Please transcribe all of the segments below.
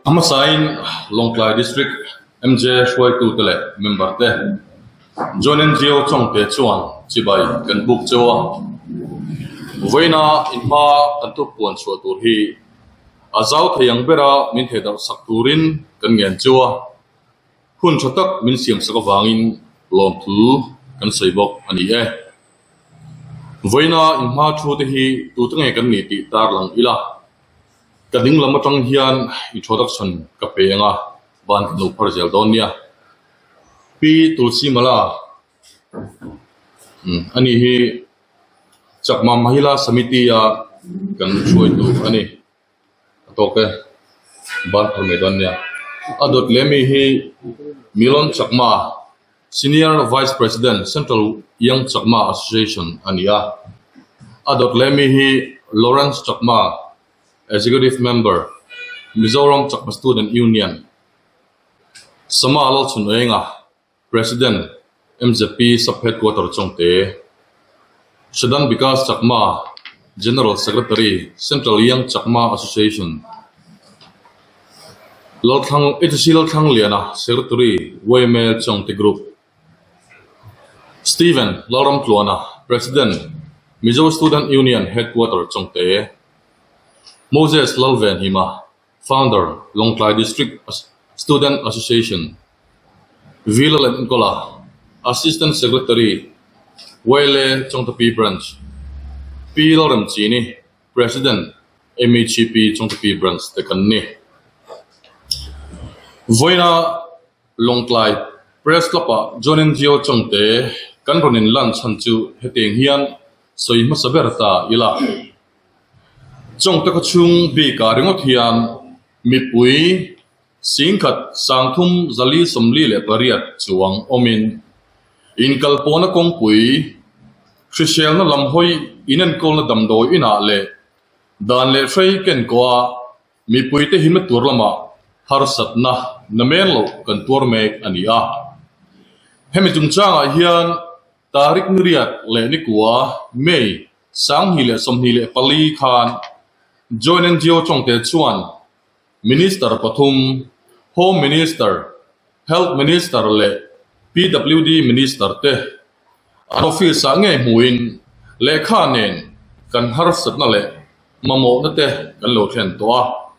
A hmasain Lawngtlai District MJ hruaitute leh member te Joint NGO Chawngte chuan chibai kan buk cheu a. Vawiina inhma kan thupuan chhuah tur hi a zau thei ang bera min theidarh sak turin kan ngen cheu a. Hun tha tak min siam sak avangin lawmthu kan sawi bawk a ni e. Vawiina inhma thu te hi tute nge kan nih tih tarlang ila. Ka ding lam atang hian introduction ka pe ang a, ban kan lo phar zel dawn nia. Pi Tulsi Mala ani hi Chakma Mahila Samiti a kan hruaitu a ni. A tawk e, ban phar mai dawn nia. A dawt leh mi hi Milon Chakma, Senior Vice President, Central Young Chakma Association a ni a. A dawt leh mi hi Lawrence Chakma, Executive Member, Mizoram Chakma Student Union, Sama Lalchhunenga, President, MZP Sub Headquarter Chawngte, Shadan Bikash Chakma, General Secretary, Central Young Chakma Association, Lalthlang HC Lalthlangliana, Secretary, YMA Chawngte Group, Stephen Lalramtluana, President, Mizo Student Union Headquarter Chawngte, Moses Lalvenhima, Founder, Lawngtlai District Student Association, Vila leh Enkawl-a Assistant Secretary, Wele Chawngtapi Branch, Pi Lalremchini, President, MHEP Chawngtapi Branch te kan ni. Vawiina Lawngtlai Press Club-ah John NGO Chawngte kan rawn inlan chhan chu hetiang hian sawi hmasa ber ta ila. Chawngte khawchhung bikah ringawt hian mipui singkhat 3448 chuang awmin inkalpawhna kawngpui, hriselna lam hawi inenkawlna damdawi inah leh dan leh hrei kenkawha mipuite himna tur lamah harsatna namen loh kan tuar mek a ni a. Hemi chungchangah hian Tarik Niriat leh Nikua, May, 2024 khan Joint NGO Chawngte chuan Minister pathum, Home Minister, Health Minister leh PWD Minister te an office ah ngei hmuhin lehkha nen kan harsatna leh mamawhna te kan lo thlen tawh a.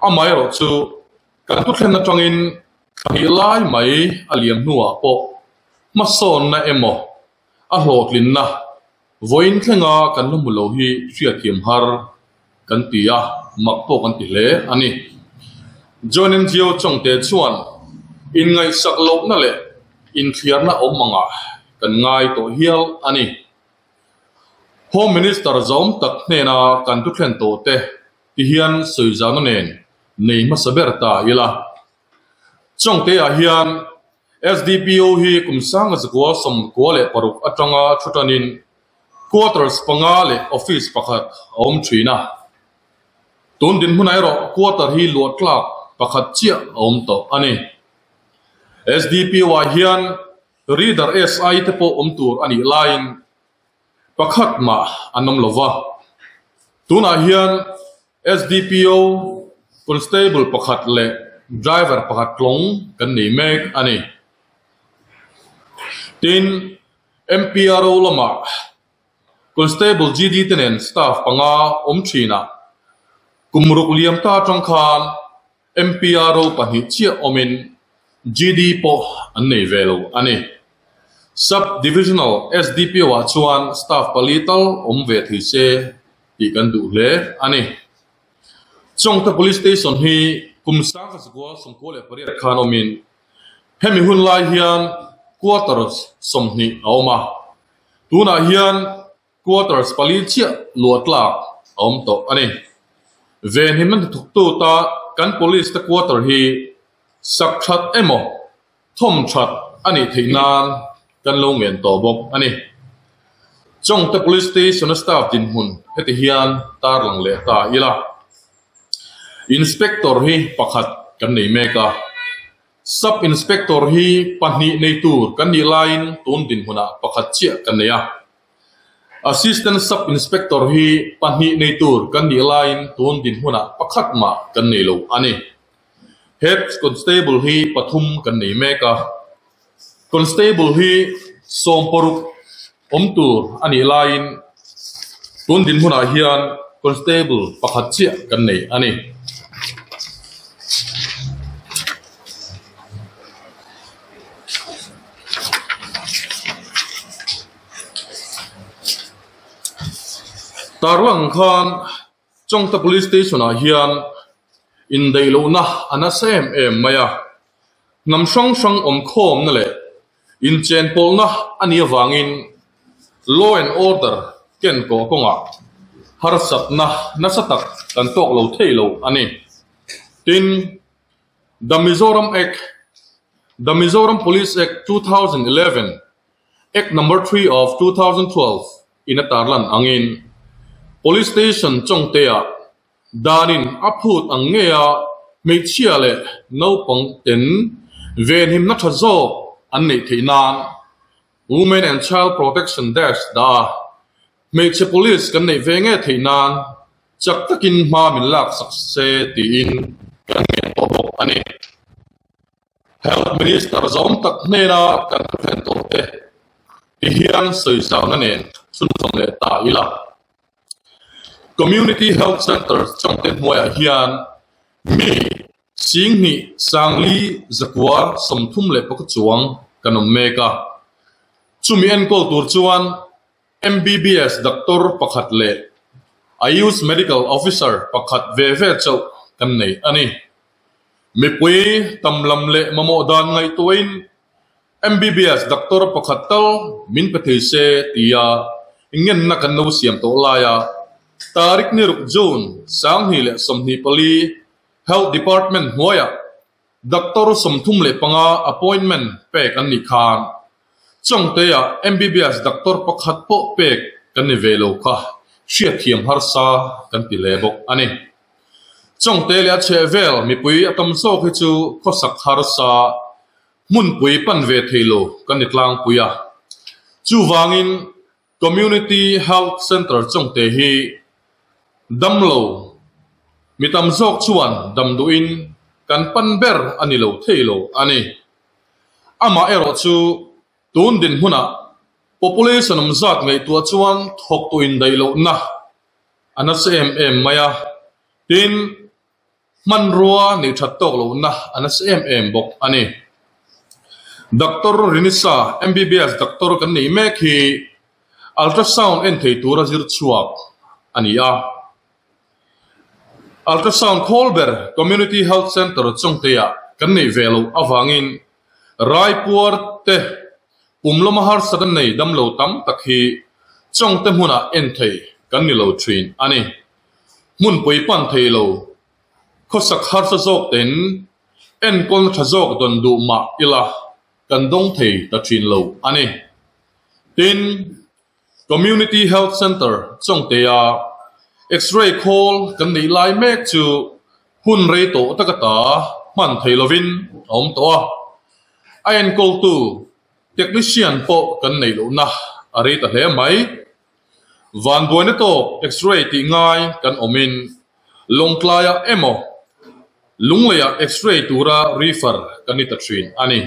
Amaherawhchu kan thuthlen atangin thla hnih lai mai a liam hnuah pawh hmasawnna emaw a hlawhtlinna Vawiin thlenga kan la hmu lo hi hriatthiam har kan ti a, mak pawh kan ti hle a ni. Joint NGO Chawngte chuan inngaihsak lohna leh inthliarna awm angah kan ngai tawh hial a ni. Home Minister zawm tak hnena kan thuthlen tawhte ti hian sawizahna nen nei hmasa ber ta ila. Chawngte-ah hian SDPO hi kum 1996 atanga thu tanin quarters panga leh office pakhat a awm thin a. Tun dinhmunah erawh quarter hi luah tlak pakhat chiah a awm tawh a ni. SDPO-ah hian Reader SI te pawh awm tur a nih laiin pakhat mah an awm lo va. Tunah hian SDPO, Constable pakhat leh driver pakhat tlawng kan nei mek a ni. Tin, MPRO lamah Constable GD te nen staff panga awm thinah kum ruk liam ta atang khan MPRO pahnih chiah awmin GD pawh an nei ve lo a ni. Sub Divisional SDPO ah chuan staff pali tal awm ve thei se tih kan duh hle a ni. Chawngte Police Station hi kum 1998 khan awmin hemi hun lai hian quarters 20 a awm a, tunah hian Quarters pali chiah luah tlak a awm tawh a ni. Venhimna hnathawktu ta kan police te quarter hi sak that emaw thawm that a nih theih nan kan lo ngen tawh bawk a ni. Chawngte Police Station a staff dinhmun heti hian tarlang leh ta ila. Inspector hi pakhat kan nei mek a. Sub Inspector hi pahnih nei tur kan nih laiin tun dinhmunah pakhat chiah kan nei a. Assistant Sub Inspector hi pahnih nei tur kan nih laiin tun dinhmunah pakhat mah kan nei lo a ni. Head Constable hi pathum kan nei mek a, Constable hi 60 awm tur a nih laiin tun dinhmunah hian Constable pakhat chiah kan nei a ni. Tarlang khan Chawngta Police Station ah hian indaih lohna a nasa em em mai a, hnam hrang hrang awmkhawmna leh inchenpawlna a nih avangin law and order ken kawh kawngah harsatna nasa tak kan tawk lo thei lo a ni. Tin, The Mizoram Act, The Mizoram Police Act 2011, Act Number 3 of 2012, in a tarlan angin Police Station Chawngte-ah danin a phut ang nge a hmeichhia leh naupang ten venhimna tha zawk an neih theih nan Women and Child Protection Desk dah a hmeichhe police kan neih ve nge theih nan chak takin hma min lak sak se tiin kan ngen tawh bawk a ni. Health Minister zawm tak hnena kan thuthlen tawh te ti hian sawizauna nen chhunzawm leh ta ila. Community Health Centre chawngte hnuaiah hian mi 10,000 434 chuang kan awm mek a. Chumi enkawl tur chuan MBBS doctor pakhat leh Ayush Medical Officer pakhat ve ve chauh kan nei a ni. Mipui tam lam leh mamawh dan ngaihtuahin MBBS doctor pakhat tal min pe thei se tia ngenna kan lo siam tawh laia tarik ni ruk June 2024 Health Department hnuaiah doctor 35 appointment pek an nih khan Chawngteah MBBS doctor pakhat pawh pek kan ni ve lo kha hriatthiam harsa kan ti hle bawk a ni. Chawngte leh a chheh vel mipui a tam zawk hi chu khawsak harsa hmunpui pan ve thei lo kan ni tlangpui a. Chuvangin Community Health Centre Chawngte hi damlo mi tam zawk chuan dam duhin kan pan ber a ni lo thei lo a ni. Amah erawh chu tun dinhmunah population awm zat ngaihtuah chuan thawktu indaih lohna a nasa em em mai a, tin, hmanrua neih that tawk lohna a nasa em em bawk a ni. Doctor Rinisa, MBBS doctor kan neih mek hi ultrasound en thei tura zir chhuak a ni a. Ultrasound khawl ber Community Health Centre Chawngteah kan neih ve loh avangin Raipuar te pum lama harsat a nei damlo tam tak hi Chawngte hmunah en thei kan ni lo thin a ni. Hmunpui pan thei lo, khawsak harsa zawk ten enkawlna tha zawk dawn duh mah ila kan dawng thei ta thin lo a ni. Tin, Community Health Centre Chawngtea X-ray khawl kan neih lai mek chu hun rei tawh taka ta hman thei lovin a awm tawh a, a enkawltu technician pawh kan neih lohna a rei ta hle mai. Vanbuaina tawk X-ray tih ngai kan awmin Lawngtlaiah emaw Lungleiah X-ray tura refer kan ni ta thin a ni.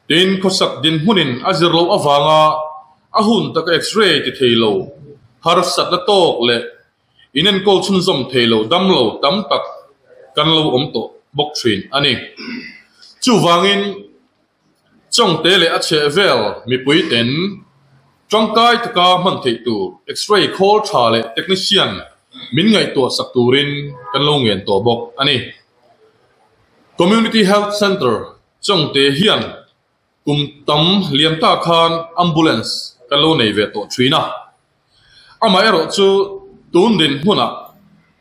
Tin, khawsak dinhmunin a zir loh avanga a hun taka X-ray ti thei lo, harsatna tawk leh inenkawl chhunzawm thei lo damlo tam tak kan lo awm tawh bawk thin a ni. Chuvangin, Chawngte leh a chheh vel mipui ten tangkai taka hman theih tur X-ray khawl tha leh technician min ngaihtuah sak turin kan lo ngen tawh bawk a ni. Community Health Centre Chawngte hian kum tam liam ta khan ambulance kan lo nei ve tawh thin a. Amaherawh chu tun dinhmunah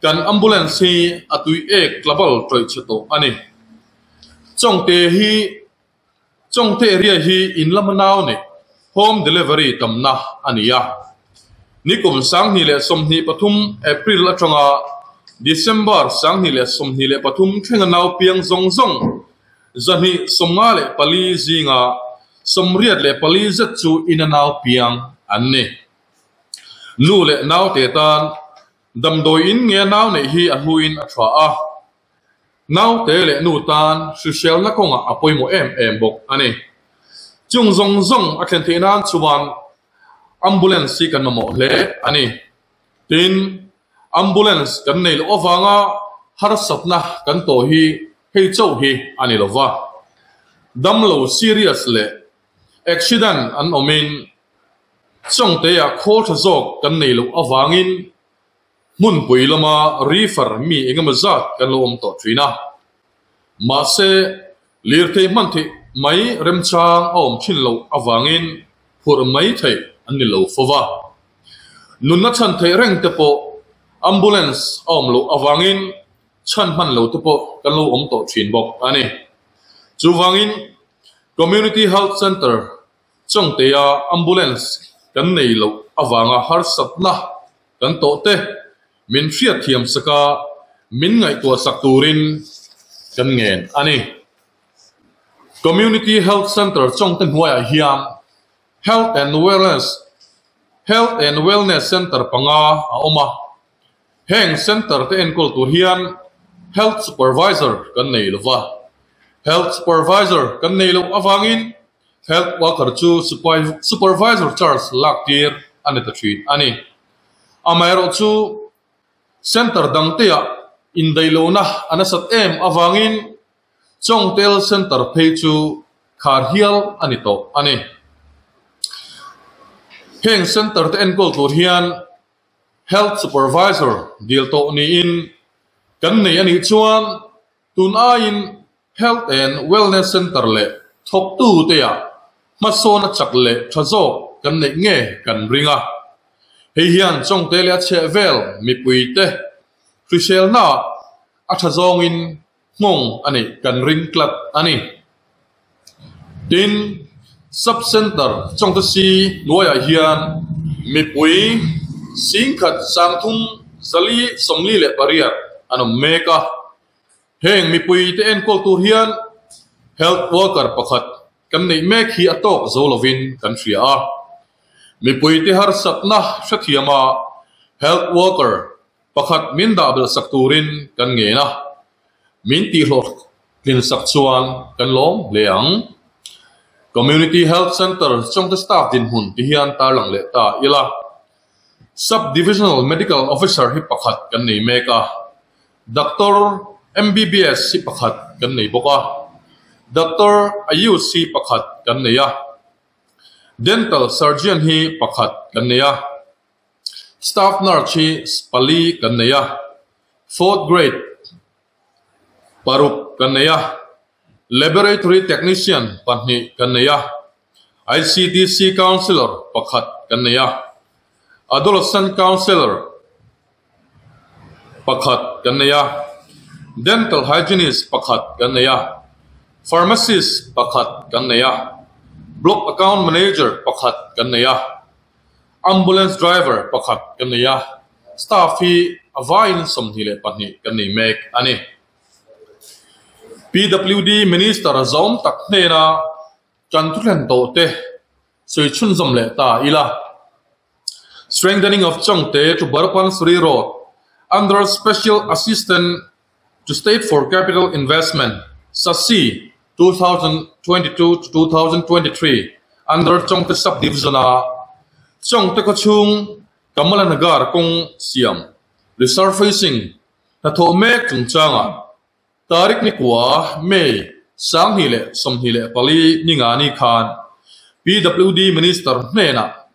kan ambulance hi a tui ek tlabal tawih chhe tawh a ni. Chawngte hi Chawngte area hi in lama nau neih home delivery tamna a ni a. Nikum 2023 April atanga December 2023 thlenga nau piang zawng zawng 254 zinga 84 zet chu ina nau piang an ni. Nu leh naute tan damdawi in nge nau neih hi a hluin a tha a. Naute leh nu tan hriselna kawngah a pawimawh em em bawk a ni. Chung zawng zawng a thlen theih nan chuan ambulance hi kan mamawh hle a ni. Tin, ambulance kan nei loh avanga harsatna kan tawh hi hei chauh hi a ni lo va. Damlo serious leh accident an awmin Chawngteah khawl tha zawk kan nei loh avangin Hmunpui lama reefer mi engemaw zat kan lo awm tawh thin a. Mahse, lirthei hman theih mai remchang a awm thin loh avangin phurh mai theih an ni lo fo va. Nunna chhan theih reng te pawh ambulance a awm loh avangin chhan hman lo te pawh kan lo awm tawh thin bawk a ni. Chuvangin, Community Health Centre Chawngtea ambulance kan nei loh avanga harsatna kan tawh te min hriatthiam sak a, min ngaihtuah sak turin kan ngen a ni. Community Health Centre Chawngte hnuaiah hian Health and Wellness Health and Wellness Centre panga a awm a, heng centre te enkawl tur hian Health Supervisor kan nei lo va, Health Supervisor kan nei loh avangin Health worker chu supervisor charge lak tir a ni ta thin a ni. Amaherawh chu centre dangteah indaihlohna a nasat em avangin Chawngtel centre phei chu khar hial a ni tawh a ni. Heng centre te enkawl tur hian Health supervisor dil tawh niin kan nei a nih chuan Tun aiin Health and Wellness Centre leh thawktute-ah hmasawn a chak leh tha zawk kan neih nge kan ring a. Hei hian Chawngte leh a chheh vel mipuite hriselnaah a tha zawngin nghawng a neih kan ring tlat a ni. Tin, Sub Centre Chawngte si hnuaiah hian mipui singkhat sangthum zali 48 an awm mek a. Heng mipuite enkawl tur hian Health Worker pakhat kan neih mek hi a tawk zo lovin kan hria a. Mipuite harsatna hrethiama Health Worker pakhat min dah belh sak turin kan ngen a. Min tihhlawhtlin sak chuan kan lawm hle ang. Community Health Centre Chawngte staff dinhmun ti hian tarlang leh ta ila. Sub-Divisional Medical Officer hi pakhat kan nei mek a. Doctor MBBS hi pakhat kan nei bawk a, Doctor Ayush hi pakhat kan nei a, Dental Surgeon hi pakhat kan nei a, Staff Nurse hi pali kan nei a, Fourth Grade paruk kan nei a, Laboratory Technician pahnih kan nei a, ICDC Counsellor pakhat kan nei a, Adolescent Counsellor pakhat kan nei a, Dental Hygienist pakhat kan nei a, Pharmacist pakhat kan nei a, Block Account Manager pakhat kan nei a, Ambulance Driver pakhat kan nei a, Staff hi a vaiin 22 kan nei mek a ni. PWD Minister zawm tak hnena kan thuthlen tawh te sawi chhunzawm leh ta ila. Strengthening of Chawngte to Barpansuri Road under Special Assistant to State for Capital Investment, SASCI, 2022 to 2023 under Chawngte Sub-Division-a Chawngte khawchhung Kamalanagar kawng siam resurfacing hnathawh mek chungchangah Tarik nikua, May, 2024 ningani khan PWD Minister hnenah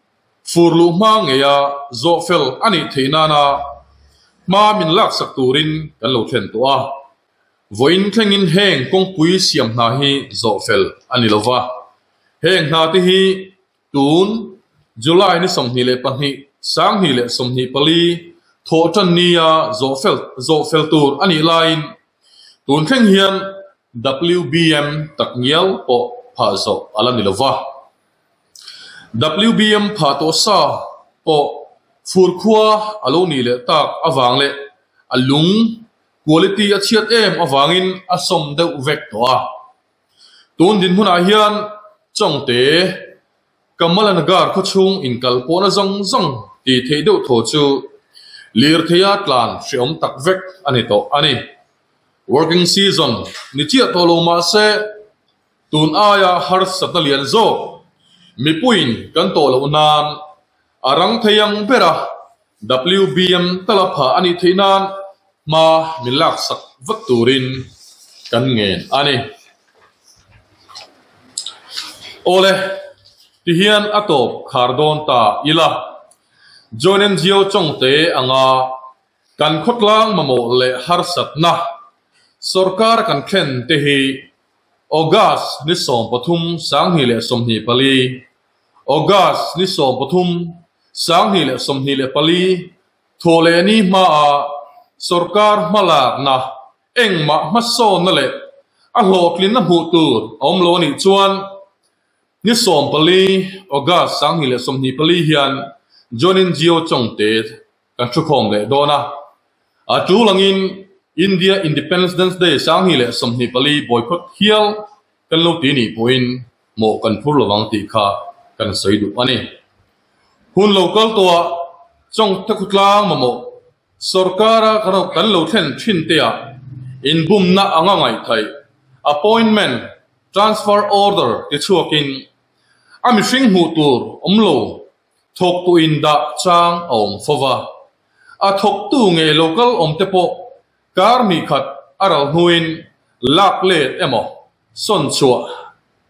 fur luh hma ngeia zawh fel a nih theih nana hma min laksak turin kan lo thlen tawh a. Vawiin thlengin heng kawngpui siam hna hi zawh fel a ni lova. Heng hna te hi Tun July ni 22, 2024 thawh tan nia zawh fel zawh fel tur a nih laiin tun thleng hian WBM tak ngial pawh phah zawh a la ni lo va. WBM phah tawh sa pawh fur khua a lo nih leh tak avang leh a lung quality a chhiat em avangin a sawm deuh vek tawh a. Tun dinhmunah hian Chawngte, Kamalanagar khawchhung inkal pawhna zawng zawng tih theih deuh thaw chu lirtheia tlan hreawm tak vek a ni tawh a ni. Working season ni chiah tawh lo mah se, tun aia harsatna lian zawk mipuiin kan tawh loh nan a rang thei ang bera WBM tala phah a nih theih nan hma min laksak vat turin kan ngen a ni. Awle, tihian a tawp khar dawn ta ila, Join NGO Chawngte anga Kan khawtlang mamawh leh harsatna sorkar kan thlen te hi August ni 13 2024, August ni 13 2024 thawh leh ni hmaah sorkar hmalakna engmah hmasawnna leh a hlawhtlinna hmuh tur a awm lo a nih chuan Ni 14 August 2024 hian Join NGO Chawngte kan thukhawm leh dawn a. A tul angin India Independence Day 2024 boycott hial kan lo ti nih pawhin mawh kan phur lovang tih kha kan sawi duh a ni. Hun lo kal tawhah Chawngte khawtlang mamawh sorkara kan lo thlen thin teah inbumna anga ngaihtheih appointment transfer order ti chhuakin a mihring hmuh tur awm lo Thawktu in dah chang a awm fo va, a thawktu nge local awm te pawh kar hnih khat a ral hnuin lak let emaw sawn chhuah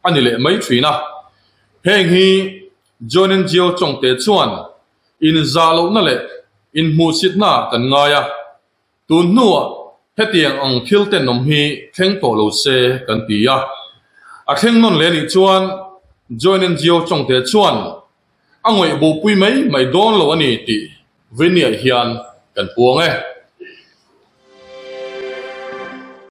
a ni leh mai thin a. Heng hi Join NGO Chawngte chuan inzah lohna leh inhmuhsitna kan ngai a, tun hnuah hetiang ang thil tenawm hi thleng tawh lo se kan ti a. A thleng nawn leh anih chuan Join NGO Chawngte chuan A ngawih bopui mai mai dawn lo a ni tih Vinny-ah hian kan puang e.